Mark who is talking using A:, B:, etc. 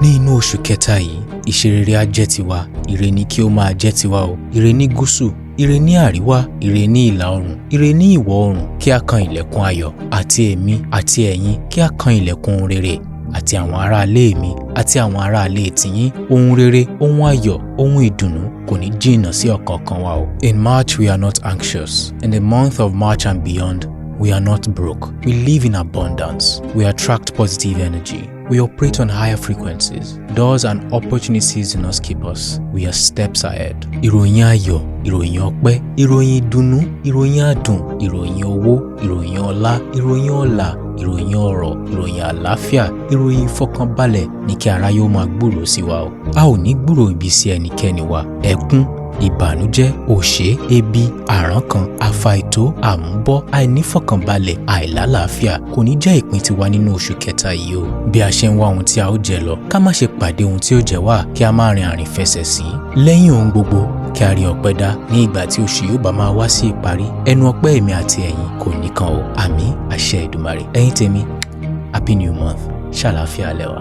A: Ní inú oṣù kẹta yìí, ìṣerere á jẹ́ tiwa, ire ni kí ó máa jẹ́ tiwa o. Ire ní gúúsù, ire ní àríwá, ire ní ìlà oòrùn, ire ní ìwọ̀ oòrùn, kí a kan ilẹ̀kùn ayọ̀, àti èmi àti ẹ̀yin kí a kan ilẹ̀kùn ohun rere, àti àwọn aráalé mi àti àwọn aráalé tiyín. Ohun rere, ohun ayọ̀, ohun ìdùnnú kò ní jìnnà sí ọ̀kọ̀ọ̀kan wa o. In March we are not anxious. In the month of March and beyond, we are not broke. We live in abundance. We attract positive energy. We operate on higher frequencies. Doors and opportunities do not skip us. We are steps ahead. Ìròyìn ayọ̀, ìròyìn ọpẹ́, ìròyìn ìdùnnú, ìròyìn adùn, ìròyìn owó, ìròyìn ọlá, ìròyìn ọlà, ìròyìn ọrọ̀, ìròyìn àlàáfíà, ìròyìn ìfọkànbalẹ̀ ní kí aráyé ó máa gbúròó sí wa o. A ò ní gbúròó ibi sí ẹnikẹ́ni wa. Ẹkún, ìbànújẹ́, òṣè, ebi, àrankàn, àfàìtó, àmúbọ́, àìnífọ̀kànbalẹ̀, àìlálàáfíà kò ní jẹ́ ìpín tiwa nínú oṣù kẹta yìí o. Bí a ṣe ń wá ohun tí a ó jẹ lọ, ká má ṣe pàdé ohun tí ó jẹ wá, kí a má rin àrìnfẹsẹ̀ sí. Lẹ́yìn ohun gbogbo, kí a rí ọpẹ́ dá ní ìgbà tí oṣù yóò bá máa wá sí ìparí. Ẹnu ọpẹ́ èmi àti ẹ̀yin kò ní kan o. Àmín, àṣẹ Èdùmàrè. Ẹ̀yin tèmi, happy new month. Ṣàlàáfíà lẹ wà.